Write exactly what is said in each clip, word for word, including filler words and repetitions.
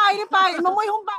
ꯑꯩꯅ ꯄꯥꯏ, ꯃꯃꯣꯏ ꯑꯍꯨꯝ ꯄꯥꯏ꯫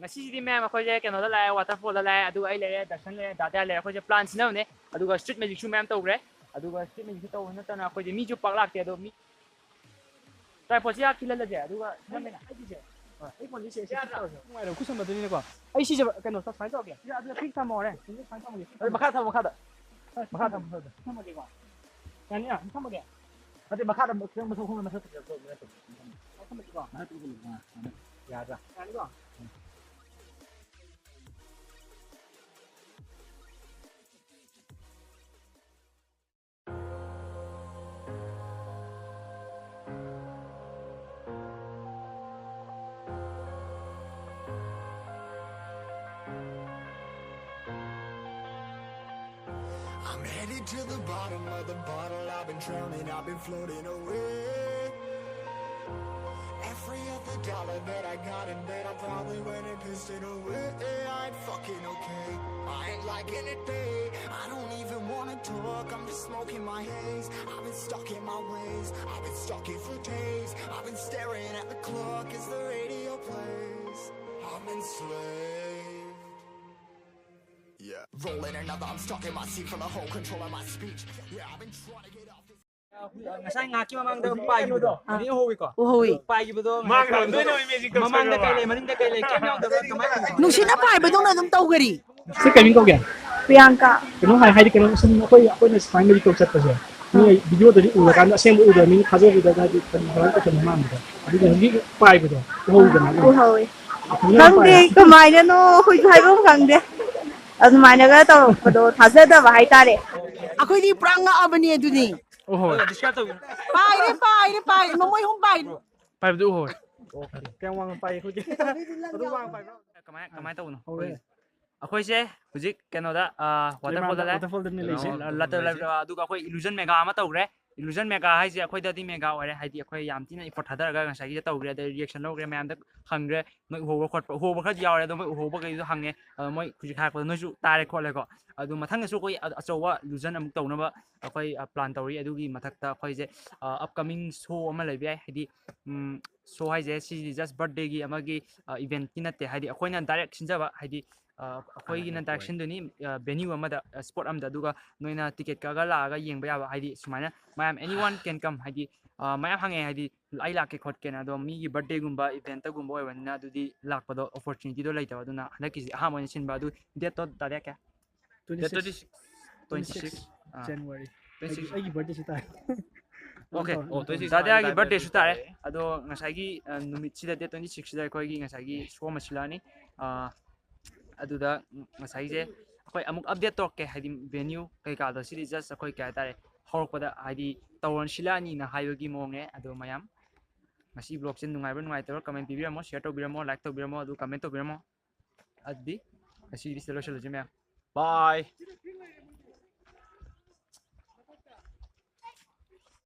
ꯉꯁꯤꯁꯤꯗꯤ ꯃꯌꯥꯝ ꯑꯩꯈꯣꯏꯁꯦ ꯀꯩꯅꯣꯗ ꯂꯥꯛꯑꯦ, ꯋꯥꯇꯔꯐꯣꯜꯗ ꯂꯥꯛꯑꯦ, ꯑꯗꯨꯒ ꯑꯩ ꯂꯩꯔꯦ, ꯗꯔꯁꯟ ꯂꯩꯔꯦ, ꯗꯥꯗꯥ ꯂꯩꯔꯦ꯫ ꯑꯩꯈꯣꯏꯁꯦ ꯄ꯭ꯂꯥꯟ ꯁꯤꯟꯅꯕꯅꯦ, ꯑꯗꯨꯒ ꯁ꯭ꯇ꯭ꯔꯤꯠ ꯃꯦꯖꯤꯛꯁꯨ ꯃꯌꯥꯝ ꯇꯧꯈ꯭ꯔꯦ꯫ ꯑꯗꯨꯒ ꯁ꯭ꯇ꯭ꯔꯤꯠ ꯃꯦꯖꯤꯛꯁꯨ ꯇꯧꯕ ꯅꯠꯇꯅ ꯑꯩꯈꯣꯏꯁꯦ ꯃꯤꯁꯨ ꯄꯥꯛ ꯂꯥꯛꯇꯦ, ꯑꯗꯣ ꯃꯤ ꯇ꯭ꯔꯥꯏꯄꯣꯠꯁꯦ ꯌꯥꯈꯤꯜꯍꯜꯂꯁꯦ, ꯑꯗꯨꯒ ꯅꯪꯅ ꯑꯩꯒꯤꯁꯦ, ꯑꯩ ꯐꯣꯟꯁꯦ ꯁꯦ ꯁꯤ ꯇꯧꯔꯁꯦ꯫ ꯅꯨꯡꯉꯥꯏꯔꯣ, ꯈꯨꯠ ꯁꯝꯕꯗꯨꯅꯤꯅꯦꯀꯣ꯫ ꯑꯩ ꯁꯤꯁꯦ ꯀꯩꯅꯣ ꯁꯨꯃꯥꯏꯅ ꯇꯧꯔꯒꯦ꯫ ꯁꯤ ꯑꯗꯨꯗ ꯐꯤꯛꯁ ꯊꯝꯃꯣꯔꯦ꯫ ꯁꯤꯁꯦ ꯁꯨꯃꯥꯏꯅ ꯊꯝꯃꯒꯦ꯫ ꯑꯗꯨ ꯃꯈꯥ ꯊꯝꯃꯣ, ꯃꯈꯥꯗ꯫ ꯃꯈꯥ ꯊꯝꯃꯣ, ꯃꯈꯥꯗ꯫ ꯊꯝꯃꯒꯦꯀꯣ꯫ ꯌꯥꯅꯤꯅ? ꯑꯗꯨꯝ ꯊꯝꯃꯒꯦ꯫ ꯅꯠꯇꯦ, ꯃꯈꯥꯗ ꯈꯤꯇꯪ ꯃꯊꯛ ꯈꯣꯡꯅ ꯃꯊꯛ ꯈꯤꯇꯪ ꯇꯧ, ꯃꯊꯛ ꯇꯧ꯫ ꯑꯩ ꯊꯝꯃꯒꯦꯀꯣ꯫ ꯃꯊꯛ ꯇꯧ, ꯑꯥ, ꯑꯥ꯫ ꯌꯥꯗ꯭ꯔꯥ? ꯌꯥꯅꯤꯀꯣ? I'm headed to the bottom of the bottle. I've been drowning, I've been floating away. Every other dollar that I got in bed, I probably went and pissed it away. I ain't fucking okay. I ain't liking it, babe. I don't even wanna talk. I'm just smoking my haze. I've been stuck in my ways. I've been stuck here for days. I've been staring at the clock as the radio plays. I'm enslaved. Yeah. Rolling another, I'm stuck in my seat, feel a whole control of my speech. Yeah, I've been trying to get off this. ꯉꯁꯥꯏ ꯉꯥꯏꯍꯥꯛꯀꯤ ꯃꯃꯥꯡꯗ ꯄꯥꯏꯈꯤꯕꯗꯣ, ꯑꯥ꯫ ꯃꯤ ꯎꯍꯧꯋꯤꯀꯣ? ꯎꯍꯧꯋꯤ꯫ ꯄꯥꯏꯈꯤꯕꯗꯣ ꯃꯥ ꯉꯥꯏꯍꯥꯛ ꯀꯔꯝꯗꯣꯏꯅꯣ, ꯃꯃꯥꯡꯗ ꯀꯩ ꯂꯩ? ꯀꯩꯝ ꯌꯥꯎꯗꯕ꯭ꯔꯥ? ꯀꯃꯥꯏꯅ ꯇꯧꯕꯅꯣ? ꯅꯨꯡꯁꯤꯠꯅ ꯄꯥꯏꯕꯗꯧꯅ ꯑꯗꯨꯝ ꯇꯧꯒꯔꯤ꯫ ꯁꯤ ꯀꯩ ꯃꯤꯡ ꯀꯧꯒꯦ? ꯄ꯭ꯔꯤꯌꯥꯡꯀꯥ꯫ ꯀꯩꯅꯣ ꯍꯥꯏ-, ꯍꯥꯏꯗꯤ ꯀꯩꯅꯣ ꯁꯨꯝ ꯑꯩꯈꯣꯏ, ꯑꯩꯈꯣꯏꯅ ꯁꯨꯃꯥꯏꯅ ꯇꯧ ꯆꯠꯄꯁꯦ, ꯃꯤ ꯚꯤꯗꯤꯑꯣꯗꯗꯤ ꯎꯔꯀꯥꯟꯗ ꯑꯁꯦꯡꯕ ꯎꯗꯕ ꯃꯤꯅ ꯊꯥꯖꯔꯨꯗ꯭ꯔꯒꯗꯤ ꯀꯔꯤ ꯀꯃꯥꯏꯅ ꯇꯧꯁꯟꯕ ꯃꯥꯟꯕꯗꯣ? ꯑꯗꯨꯗꯤ ꯍꯧꯖꯤꯛ ꯄꯥꯏꯕꯗꯣ ꯎꯍꯧꯗꯅ ꯑꯗꯨꯝ ꯎꯍꯧꯋꯤ꯫ ꯃꯊꯟꯇ ꯑꯗꯨꯝ ꯈꯪꯗꯦ ꯄꯥꯏ꯫ ꯀꯃꯥꯏꯅꯅꯣ ꯑꯩꯈꯣꯏꯁꯨ ꯍꯥꯏꯐꯝ ꯈꯪꯗꯦ꯫ ꯑꯗꯨꯃꯥꯏꯅꯒ ꯇꯧꯔꯛꯄꯗꯣ ꯊꯥꯖꯗꯕ ꯍꯥꯏꯇꯥꯔꯦ꯫ ꯑꯩꯈꯣꯏꯗꯤ ꯄꯨꯔꯥ ꯉꯛꯑꯕꯅꯤ ꯑꯗꯨꯅꯤ꯫ ꯎꯍꯧꯋꯤ꯫ ꯄꯥꯏꯔꯦ, ꯄꯥꯏꯔꯦ, ꯄꯥꯏꯔꯦ꯫ ꯃꯃꯣꯏ ꯑꯍꯨꯝ ꯄꯥꯏꯔꯦ꯫ ꯄꯥꯏꯕꯗꯨ ꯎꯍꯧꯋꯤ꯫ ꯀꯌꯥꯝ ꯋꯥꯡꯅ ꯄꯥꯏ ꯑꯩꯈꯣꯏꯗꯤ? ꯑꯗꯨꯝ ꯋꯥꯡꯅ ꯄꯥꯏꯕ꯭ꯔꯣ? ꯀꯃꯥꯏ, ꯀꯃꯥꯏꯅ ꯇꯧꯕꯅꯣ? ꯍꯧꯔꯦ꯫ ꯑꯩꯈꯣꯏꯁꯦ ꯍꯧꯖꯤꯛ ꯀꯩꯅꯣꯗ, ꯑ, ꯋꯥꯇꯔꯐꯣꯜꯗ ꯂꯩ꯫ ꯋꯥꯇꯔꯐꯣꯜꯗꯅꯤ ꯂꯩꯁꯦ꯫ ꯂ-, ꯂ-, ꯂ-, ꯑꯗꯨꯒ ꯑꯩꯈꯣꯏ ꯏꯂꯨꯖꯟ ꯃꯦꯒꯥ ꯑꯃ ꯇꯧꯈ꯭ꯔꯦ꯫ ꯏꯂꯨꯖꯟ ꯃꯦꯒꯥ ꯍꯥꯏꯁꯦ ꯑꯩꯈꯣꯏꯗꯗꯤ ꯃꯦꯒꯥ ꯑꯣꯏꯔꯦ, ꯍꯥꯏꯗꯤ ꯑꯩꯈꯣꯏ ꯌꯥꯝ ꯊꯤꯅ ꯏꯐꯣꯔꯠ ꯊꯥꯗꯔꯒ ꯉꯁꯥꯏꯒꯤꯗ ꯇꯧꯈ꯭ꯔꯦ, ꯑꯗꯩ ꯔꯤꯌꯦꯛꯁꯟ ꯂꯧꯈ꯭ꯔꯦ, ꯃꯌꯥꯝꯗ ꯍꯪꯈ꯭ꯔꯦ, ꯃꯣꯏ ꯎꯍꯧꯕ ꯈꯣꯠꯄ, ꯎꯍꯧꯕ ꯈꯔꯗꯤ ꯌꯥꯎꯔꯦ, ꯑꯗꯣ ꯃꯣꯏ ꯎꯍꯧꯕꯈꯩꯗꯣ ꯍꯪꯉꯦ, ꯑꯗꯣ ꯃꯣꯏ ꯍꯧꯖꯤꯛ ꯍꯥꯏꯔꯛꯄꯗꯣ ꯅꯣꯏꯁꯨ ꯇꯥꯔꯦ ꯈꯣꯠꯂꯦꯀꯣ꯫ ꯑꯗꯣ ꯃꯊꯪꯗꯁꯨ ꯑꯩꯈꯣꯏ ꯑ-, ꯑꯆꯧꯕ ꯏꯂꯨꯖꯟ ꯑꯃꯨꯛ ꯇꯧꯅꯕ ꯑꯩꯈꯣꯏ, ꯑ, ꯄ꯭ꯂꯥꯟ ꯇꯧꯔꯤ꯫ ꯑꯗꯨꯒꯤ ꯃꯊꯛꯇ ꯑꯩꯈꯣꯏꯁꯦ, ꯑ, ꯑꯞꯀꯃꯤꯡ ꯁꯣ ꯑꯃ ꯂꯩꯕ ꯌꯥꯏ, ꯍꯥꯏꯗꯤ, ꯎꯝ, ꯁꯣ ꯍꯥꯏꯁꯦ ꯁꯤꯗꯤ ꯖꯁ ꯕꯥꯔꯠꯗꯦꯒꯤ ꯑꯃꯒꯤ, ꯑ, ꯏꯚꯦꯟꯠꯀꯤ ꯅꯠꯇꯦ, ꯍꯥꯏꯗꯤ ꯑꯩꯈꯣꯏꯅ ꯗꯥꯏꯔꯦꯛ ꯁꯤꯟꯖꯕ, ꯍꯥꯏꯗꯤ, ꯑ, ꯑꯩꯈꯣꯏꯒꯤꯅ ꯗꯥꯏꯔꯦꯛ ꯁꯤꯟꯗꯣꯏꯅꯤ, ꯑ, ꯚꯦꯅ꯭ꯌꯨ ꯑꯃꯗ, ꯑ, ꯁ꯭ꯄꯣꯠ ꯑꯃꯗ, ꯑꯗꯨꯒ ꯅꯣꯏꯅ ꯇꯤꯀꯦꯠ ꯀꯛꯑꯒ ꯂꯥꯛꯑꯒ ꯌꯦꯡꯕ ꯌꯥꯕ, ꯍꯥꯏꯗꯤ ꯁꯨꯃꯥꯏꯅ ꯃꯌꯥꯝ anyone can come, ꯍꯥꯏꯗꯤ, ꯑ, ꯃꯌꯥꯝ ꯍꯪꯉꯦ, ꯍꯥꯏꯗꯤ ꯑꯩ ꯂꯥꯛꯀꯦ ꯈꯣꯠꯀꯦꯅ, ꯑꯗꯣ ꯃꯤꯒꯤ ꯕꯥꯔꯠꯗꯦꯒꯨꯝꯕ ꯏꯚꯦꯟꯠꯇꯒꯨꯝꯕ ꯑꯣꯏꯕꯅꯤꯅ ꯑꯗꯨꯗꯤ ꯂꯥꯛꯄꯗꯣ ꯑꯣꯄꯣꯔꯆꯨꯅꯤꯇꯤꯗꯣ ꯂꯩꯇꯕ, ꯑꯗꯨꯅ ꯍꯟꯗꯛꯀꯤꯁꯤ ꯑꯍꯥꯟꯕ ꯑꯣꯏꯅ ꯁꯤꯟꯕ꯫ ꯑꯗꯨ ꯗꯦꯠꯇꯣ ꯇꯥꯔꯤꯛ ꯀꯌꯥ? Date twenty six. Twenty six. Ah, January. Twenty six. ꯑꯩꯒꯤ, ꯑꯩꯒꯤ ꯕꯥꯔꯠꯗꯦꯁꯨ ꯇꯥꯏ꯫ ꯑꯣꯀꯦ꯫ ꯑꯣ, ꯇ꯭ꯋꯦꯟꯇꯤ ꯁꯤꯛꯁ ꯗꯥꯗꯤꯌꯥꯒꯤ ꯇꯥꯔꯦ, ꯕꯥꯔꯠꯗꯦꯁꯨ ꯇꯥꯔꯦ꯫ ꯇꯥꯔꯦ꯫ ꯑꯗꯣ ꯉꯁꯥꯏꯒꯤ, ꯑ, ꯅꯨꯃꯤꯠꯁꯤꯗ, ꯗꯦꯠ ꯇ꯭ꯋꯦꯟꯇꯤ ꯁꯤꯛꯁꯁꯤꯗ ꯑꯩꯈꯣꯏꯒꯤ ꯉꯁꯥꯏꯒꯤ ꯁꯣ ꯑꯃ ꯁꯤꯜꯂꯛꯑꯅꯤ꯫ ꯑ, ꯑꯗꯨꯗ ꯉꯁꯥꯏꯁꯦ ꯑꯩꯈꯣꯏ ꯑꯃꯨꯛ ꯑꯞꯗꯦꯠ ꯇꯧꯔꯛꯀꯦ, ꯍꯥꯏꯗꯤ ꯚꯦꯅ꯭ꯌꯨ ꯀꯩꯀꯥꯗꯣ꯫ ꯁꯤꯗꯤ ꯖꯁ ꯑꯩꯈꯣꯏ ꯀꯩ ꯍꯥꯏꯇꯥꯔꯦ, ꯍꯧꯔꯛꯄꯗ ꯍꯥꯏꯗꯤ ꯇꯧꯔ ꯁꯤꯜꯂꯛꯑꯅꯤꯅ ꯍꯥꯏꯕꯒꯤ ꯃꯑꯣꯡꯅꯦ꯫ ꯑꯗꯣ ꯃꯌꯥꯝ ꯉꯁꯤ ꯕ꯭ꯂꯣꯒꯁꯦ ꯅꯨꯡꯉꯥꯏꯕ꯭ꯔꯥ ꯅꯨꯡꯉꯥꯏꯇꯕ꯭ꯔꯥ ꯀꯃꯦꯟ ꯄꯤꯕꯤꯔꯝꯃꯣ, ꯁꯤꯌꯔ ꯇꯧꯕꯤꯔꯝꯃꯣ, ꯂꯥꯏꯛ ꯇꯧꯕꯤꯔꯝꯃꯣ, ꯑꯗꯨ ꯀꯃꯦꯟ ꯇꯧꯕꯤꯔꯝꯃꯣ꯫ ꯑꯗꯨꯗꯤ ꯉꯁꯤꯒꯤꯗꯤ ꯁꯤꯗ ꯂꯣꯏꯁꯤꯜꯂꯁꯤ ꯃꯌꯥꯝ꯫ ꯕꯥꯏ꯫